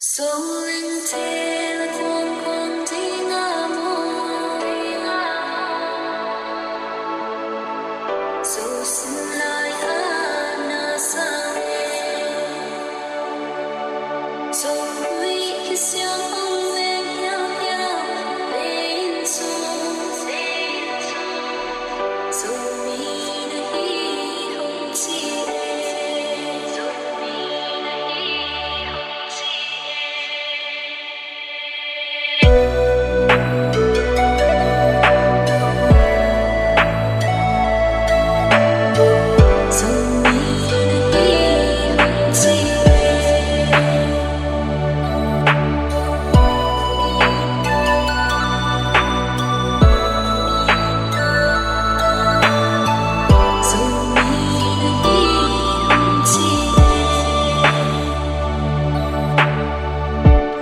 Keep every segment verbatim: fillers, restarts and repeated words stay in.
Soling thela kuang kuang dinga mo. So sinlai ana sa e. So hui kisiang hong leng hiau hiau lein so. So mi na hi hong chi e. So mi na hi hong chi e.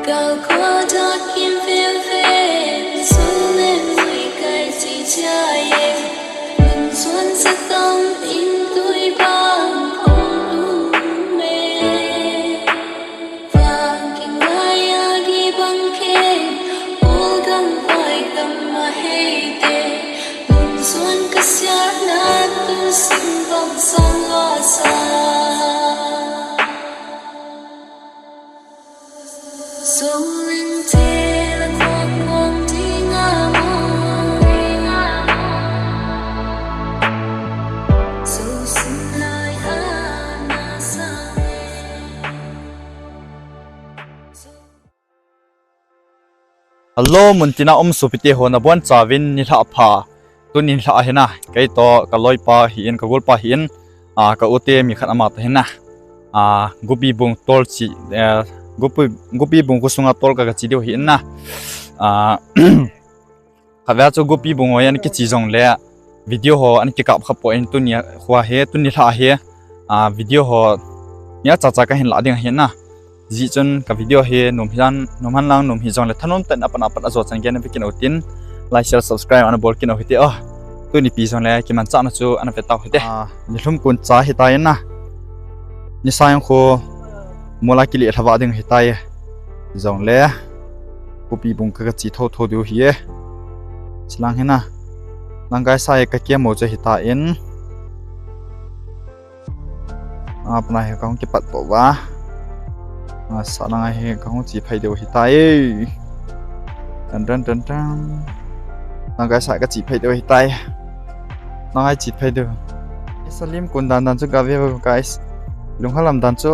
Kalkua dak in veve, sun le mui kai chi chai e. Lungsuan sa tong in tui bang hong um e. Vang king ngai a gi bang khe, ul gam pai gam ma hei te. Lungsuan ka sia na tu sing bang sang lo sa. Hello, muntina um sopite ho, nabon chauvin nilhah pha. Tuni nilhah hi na, kei toh ka loipa hi in, ka golpa hi in, a, ka u te mi khat ama toh hi na. A, Gopibung tol chi, eh, Gopi, Gopibung khosunga tol ka, ka chi diu hi in na. A, khatvei chu Gopibung ho ana kichi jongle, video ho ana kikap kha poi, tuni khoa hi, tuni nilhah hi, a, video ho nia cha cha ka hin la ding hi na. Hijeh chun ka video hi nom hihen, nom hen lang nom hijongle thanom tah in apat apat ajo chan gei na vekit u tin, like, share, subscribe ana bol kit u hite o. Tuni pi jongle kimanchahna chu ana ve tau hite. Ah, nilhum kon cha hitai na. Nisa jong khu mola kile lhava ding hitai. Jongle Gopibung ka, ka chi tho tho diu hi e. Chilang hi na. Lang kai sa e ka kiam mo chu hitan. Apna hi kahung kipat po va. Asa lang hi kahung chi phai diu hitai. Tan tan tan tan. Lang kai sa ka chi phai diu hitai. Lang ai chi phai diu. Isa lim kon dan dan chu ka ve va guys. Lunghalam dan chu.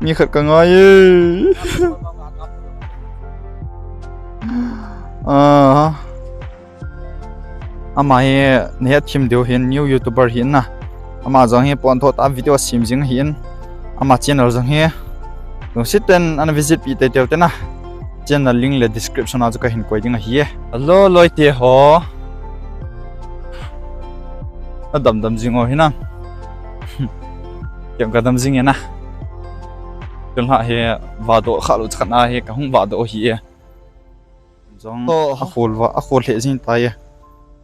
Mi khat ka ngai e. Ah. Ama hi nahet thim diu hin, new YouTuber hi in na. Ama jong hi pon tho tah video sem jing hi in. Ama channel jong hi lungset tah in ana visit pi teitei u te na. Channel link le description a chu ka hin koi ding ahi e. Hello, loite ho. Adam dam jing u hi na. Kem ka dam jing e na. Tun la hi vado kha lou cha khat na hi ka hung vado hi e. Jong, oh, akhol va, akhol lheh jing tai e.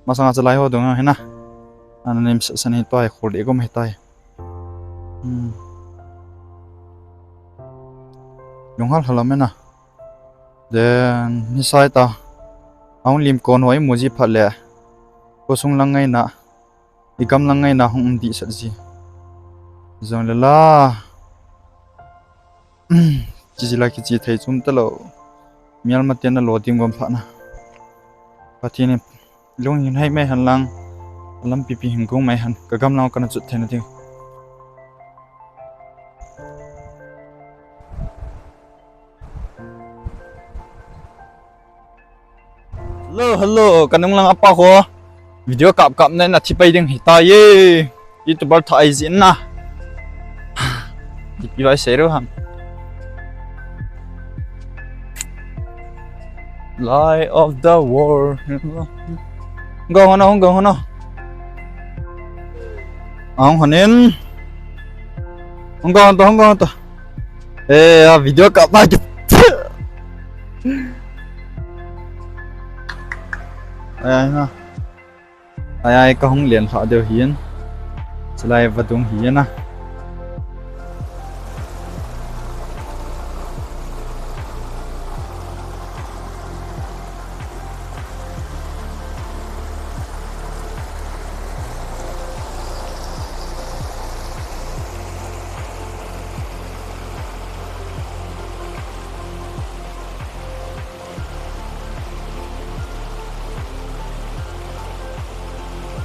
Masanga chalai ho dong hi na. Ana nem sa, sa ni tai, khol de gom hi tai. Hmm. Lunghal halam e na. Then, ni sai ta. Ahung lim kon ho imu ji phat le. Khosung lang ngai na. I gam lang ngai na hung um dih sat ji. Jong le la. Chi ji la kichi thei chom talou. Mial ma te na lo dim gom pha na. Pathen in lung hin hai mai hen lang. Lampi pi hin gong mai hen. Ka gam lang kana chut thei na ding. Hello, hello, ka nung lang a pa ho. Video kap kap na, na thi pai ding hi tai e. YouTuber tha ai jin na. Di pi vai sei ro ham. Light of the world. Go hona, go hona. Ang honin. Go hona, go hona. Eh, a video kap na kit. Ai, ai na. Ai, ai, ka hung len lha deu hin. Chulai vadung hi na.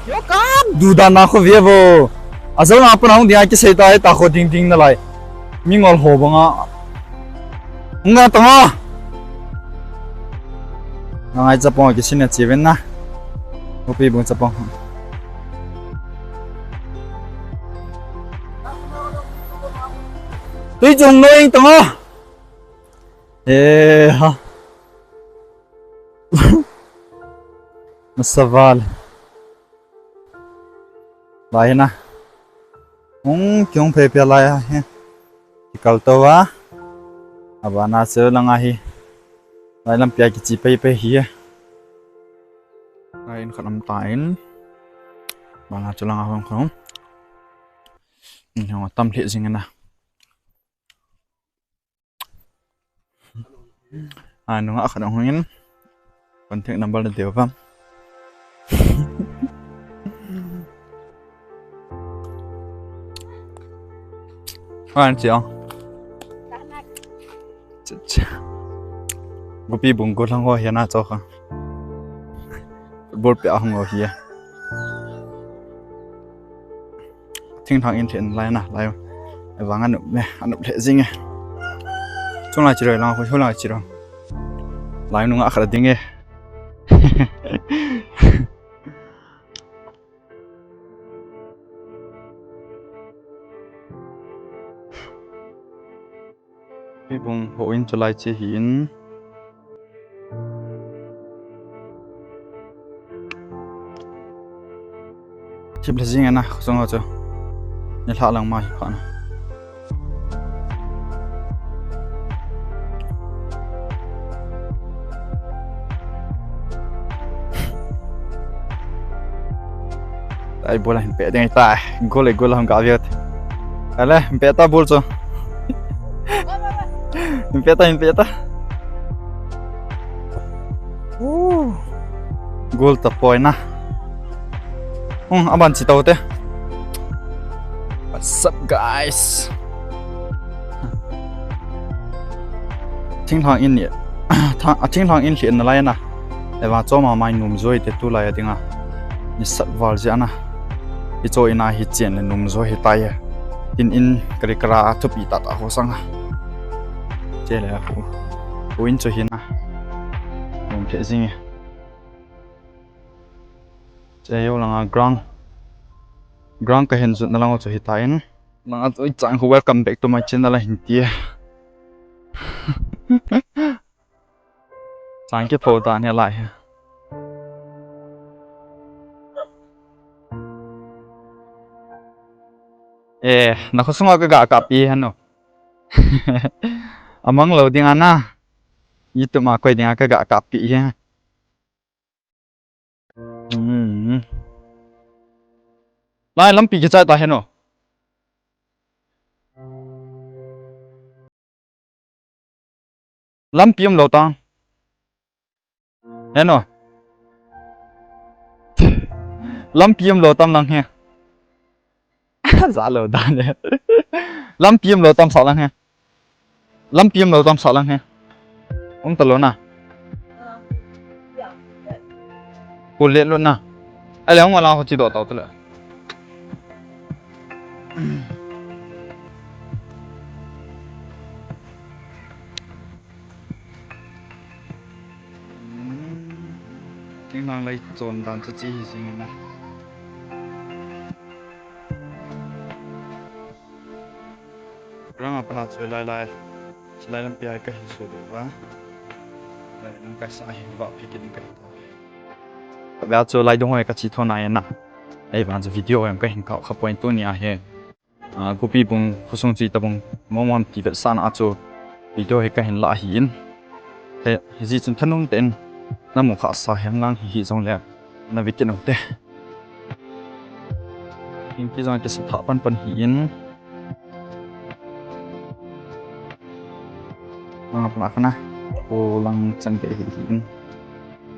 Yo kam du dan na kho ve vo. Ajo na pa na hung ding a kisei ta, ta kho ding ding na lai. Mi ngol ho banga. Hung na tanga. Ngai chapang kisin na chiven na. Upi bung chapang. Tui chung noi tanga. Eh, ha. Masaval. Lai na. Hung kiung phe phe lai a hi. Kikal to va. Abana se langa hi. Lai lampi a kichi pei pei hi. Lai in khat am ta in. Bana chu langa hung khong. In hung tam lhe jing na. A, nunga khat ahung in. Contact number na deu vam. An chi ong. Cha, cha. Gopi bung golang ho hi na cho kha. Football pe ahung ho hi. Thinglhang in lhen lai na, lai. Evang anup me, anup lhe jing e. Chung lai chiro, lang hu, hu lai chiro. Lai nunga khat ding e. Pi bung ho in chu lai che hi in. Chip le jing ana, khosong ho chu. Ni lha lang ma hi pha na. Ai, bola hin pe ding ta. Gol e, gol hung ka viet. Ale, hin pe ta bol chu. Hin pe ta, hin pe ta. Uh. Gol ta poi na. Hmm, aban chi tau te. What's up, guys? Thinglhang in ni, tha-, a thinglhang in lhi na lai na. Eva choma mai num joi te tu lai a dinga. Ni sat val jia na. Hi cho ina hi chen le num joi hi tai a. Tin in kari kara a thupi ta ta ho sanga. Che le hu. Hu in cho hi na. Num the jing e. Che yo langa ground. Ground ka hin jut na lang cho hi ta in. Langa cho i chang hu welcome back to my channel a hin ti. Chang kipho ta ni lai. Eh, na khosunga ka ga kap i hanu. Amang lo ding ana. YouTube ma koi ding a ka ga kap i he. Hmm. Lai lampi kichai ta heno. Lampi um lo tang. Heno. Lampi um lo tam lang he. Za lo dan le. Lampi um lo tam sa lang he. Lampi um lo tam sa lang he. Um ta lo na. Ko le lo na. Ale hung ala ho chi do tau ta le. Thinglhang lai chon dan chu chi hi sing na. Rang a pana chu lai lai. Lai lampi a ka hin so do va. Lai lam ka sa hi va phi kin ka. Ka ba chu lai dong hoi ka chi tho na ya na. Ei van chu video em ka hin ka kha point tu ni a he. A, Gopi bung, khosung chi ta bung, mong mong ti vet san a chu video hi ka hin la hi in. He, hi ji chun thanung te in, na mu kha sa hiang lang hi hi jong le, na vi kin u te. Hin ki jong te sa tha pan pan hi in. Lang pan a khana, ko lang chang te hi hi in.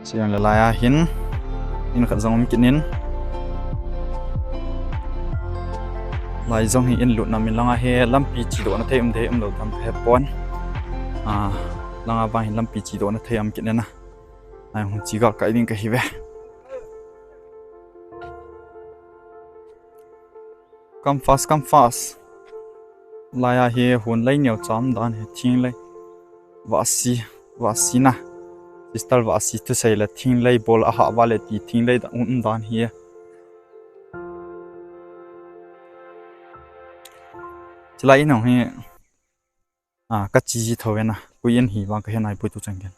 Siang le lai a hin, in khat jong um kin in. Lai jong hi in lut na min lang a he lampi chi do na thei um thei um lo tam he pon. A, lang a ba hin lampi chi do na thei um kin na. Ai hung chi gal kai ding ka hi ve. Come fast, come fast. Laiya hi hunlei neo cham dan hi thinglei. Vasi, vasi na. Sister vasi thusei le thinglei bol a hava le ti thinglei dan um dan hi. Chilai in hi. A, ka chi ji tho ve na. Koi in hi vang ka he nai pui tu chang ken.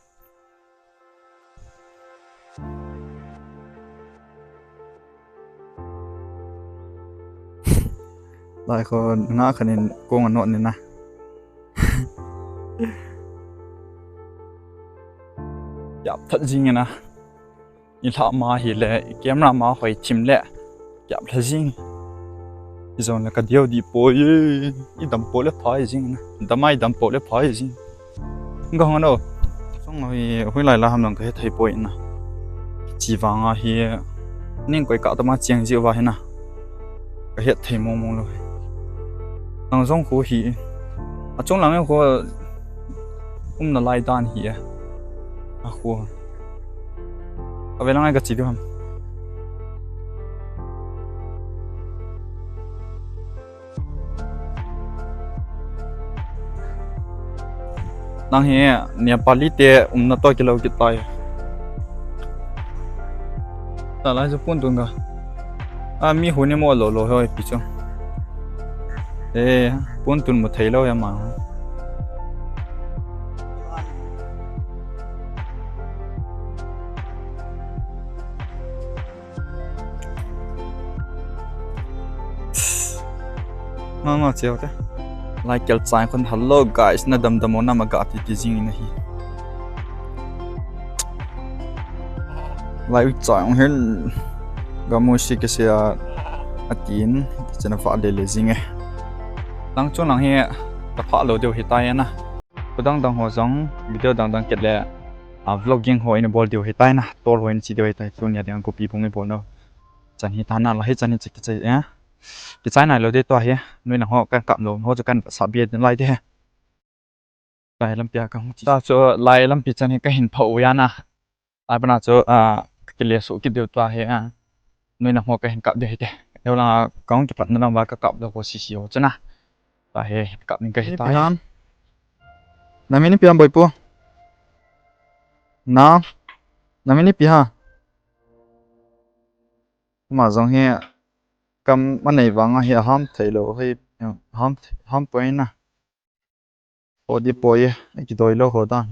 Lai kho nga khan in kong a not ni na. Yap that jing na. I lha ma hi le, i camera ma hoi thim le, kiap lha jing. I zong le ka diau di po ye, i dam po le pha jing na. Dam ai dam po le pha jing. Nga hong no. Song hi, hui lai la ham nang ka he thei po na. Chi vang a hi, ning koi ka ta ma chiang ji va hi na. Ka het thei mong mong lou. Nang zong khu hi. A chung lang khu um na lai dan hi a. A khu. A ve lang ai ka chi du ham. Nang hi Nepali te umna to kilo kit tai. Ta lai chu pun tun ga. A mi hu ni mo lo lo hoi pi chu. E, pun tun mo thei lo ya ma. Nga nga cheu te. Lai kel chai khun, "Hello guys, na dam dam o na ma ga," ti ti jing in ahi. Lai u chai ong hin. Ga mu si ke se a, a tin, ti chena fa le le jing e. Tang chu nang hi, ka pha lo deu hi tai na. Ko dang dang ho jong, video dang dang ket le, a vlogging ho in bol deu hi tai na, tol ho in chi deu hi tai, tunia ding Gopi bung i bol no. Chan hi ta na la hi chan hi chi ki chai e. Ki chai nai lo de to hi. Nui na ho kan kap lo ho chu kan sa bia din lai de. Lai lampi a ka hung chi. Ta chu lai lampi chan hi ka hin pha u ya na. Lai bana chu a ka kile su ki deu to hi a. Nui na ho ka hin kap de hi te. Deu la ka hung ki pat na lang ba ka kap lo ko si si ho chu na. Ta hi kap ning ka hi ta. Na min ipi ham boipu? Na. Na min ipi ha? Ama jong hi kam anei vang a hi a ham thei lo hi, ham, ham poi na. Ho di poi, a kidoi lo ho dan.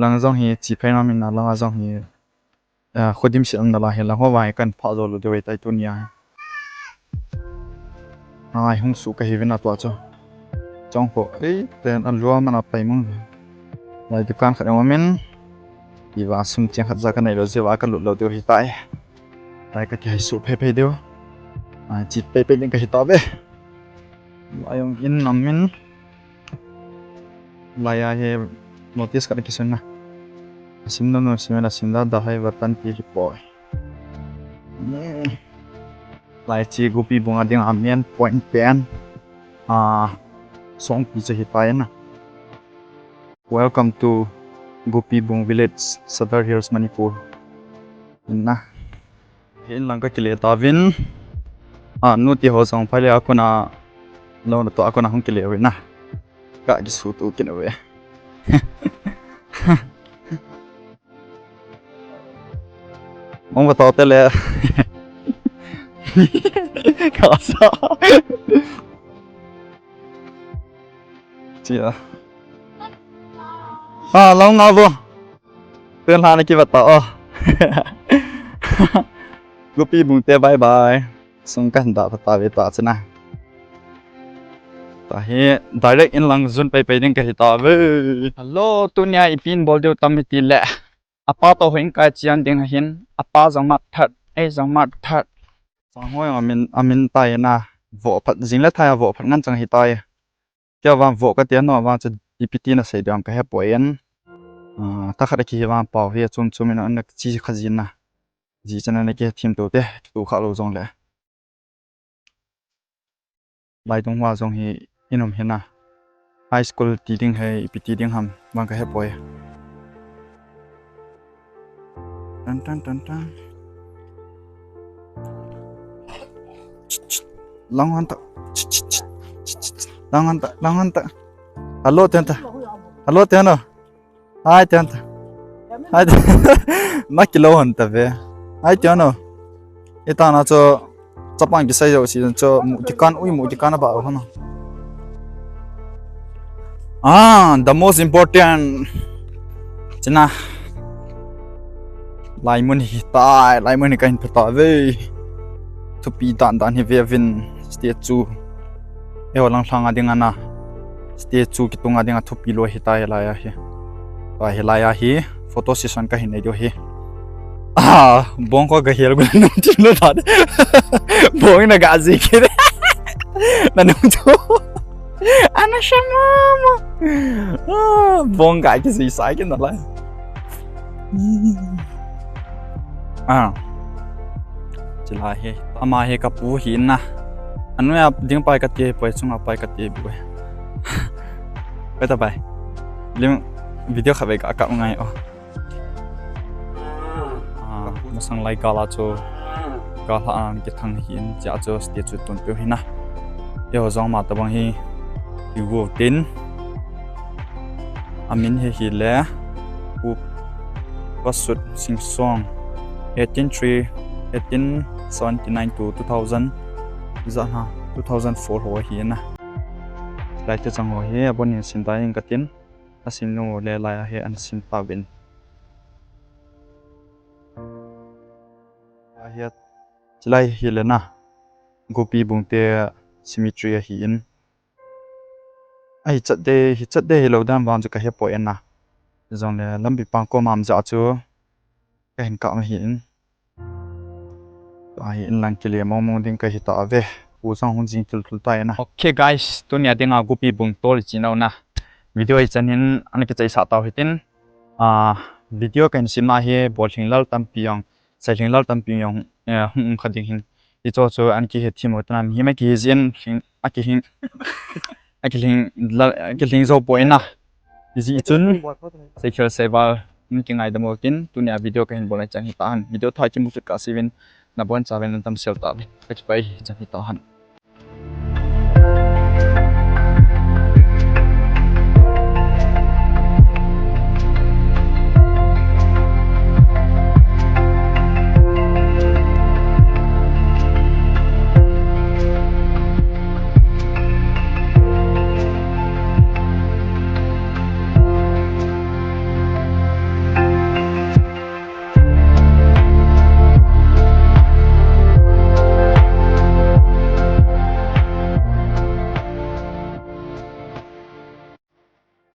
Lang jong hi chi phei na min na lang a jong hi, a, khodim si ang na la hi lang ho vang kan pha zo lo de wei tai tunia. Ai, hung su ka hi vin a tua chu. Chong ho, ei, ten a lua man a pai mong. Lai dukan khat ong min. Iva sum chiang khat za ka nei lo, ziva ka lut lo deu hi tai. Lai ka ki hai su phei phei deu. Ai, chi phei phei ding ka hi ta ve. Lai ong in nam min. Lai a hi notice ka ki sun na. Sim no no sim na sim da da hai va tan ti hi poi. Lai chi Gopi bung a ding a main point pen. A, song pi che hi tai na. Welcome to Gopi Bung Village, Sadar Hills, Manipur. Na. Hin lang ka kile ta vin. A, nu ti ho jong phai le a kona lo na to a kona hung kile ve na. Ka ki su tu kin ve. Mong ba tau te le. Ka sa. Chia. Ha, long nga bo. Tun hana ki ba ta o. Gopi bung te bye bye. Sung kan da ta ta ve ta chana. Ta hi direct in lang jun pai pai ding ka hi ta ve. Hello, tunia ipi in bol diu tam i ti le. Apa to hung kai chian ding ahin, apa jong mat that, ei jong mat that. Sang hoi amin, amin tai na, vo phat jing le thai a vo phat ngan chang hi tai. Kia vang vo ka tia no vang chu ipi ti na sei diam ka he poi en. Ah, ta khat a ki hi vang pau hi chum chum in an chi kha jin na. Ji chana na ki thim to te, ki tu kha lo jong le. Lai tung hua jong hi in um hin a. High school ti ding hei, ipi ti ding ham, bang ka he poi. Tan, tan, tan, tan. Lang han ta. Lang han ta, lang han ta. Hello, ten ta. Hello, ten no. Hai, ten ta. Hai, ten. Na kilo han ta ve. Hai, ten no. Ita na cho. Chapang kisai jo si cho mu kikan ui mu kikan ba ho no. Ah, the most important. China. Laimun hi tai, laimun hi kahin pha ta ve. Thupi dan dan hi ve vin statue. Eiho lang lang a ding ana. Statue kitung a ding a thupi lo hi tai lai a hi. Pa hi lai a hi. Photo session kahin nei diu hi. Ah, bong ko ga hel gu nung chin lo ta. Bong na ga ji ki. Na nung chu. Ana shama ma. Ah, bong ga ki si sai ki na lai. Ah. Chila hi. Ama hi ka pu hi na. Anu ya ding pai ka ti, pai chunga pai ka ti bu. Pai ta pai. Lim video kha ve ka ka ngai o. Ah, masang lai gala chu gala an kithang hi in cha chu statue tun pe hi na. Eiho jong ma tabang hi. Hi gu tin. Amin hi hi le. Pu Pasut Singson. Eighteen three, eighteen seventy nine to two thousand. Za ha, two thousand four ho hi na. Lai te chang ho hi, abon in sin ta in ka tin. Asim nu le lai a hi an sim ta vin. Ahia, chilai hi le na. Gopi Bungte cemetery a hi in. Ahi chat de, hi chat de hi lo dan vang chu ka he poi na. Jong le lampi pang ko mam ja chu. Ka hin ka ma hi in. Ahi in lang kile mong mong ding ka hi ta ve. U sang hun jing thil thil ta na. Okay guys, tunia dinga Gopi Bung tol chin na. Video hi chan hin an ki chai sa tau hitin. Ah, video kan sim na hi bol hling lal tampi jong, sai hling lal tampi jong, eh, hung um kha ding hin. Hi cho cho an ki he thim u ta na, hi ma ki he jin, hling, a ki hing, a ki hling lal, a ki hling zo poi na. Hi ji chun, sai khel sai val, min ki ngai dam u kin, tunia video ka hin bol na chan hi ta han. Video thah ki mu chut ka si vin, na bon cha vin, na tam sel ta vin. Ka chi pai hi chan hi ta han.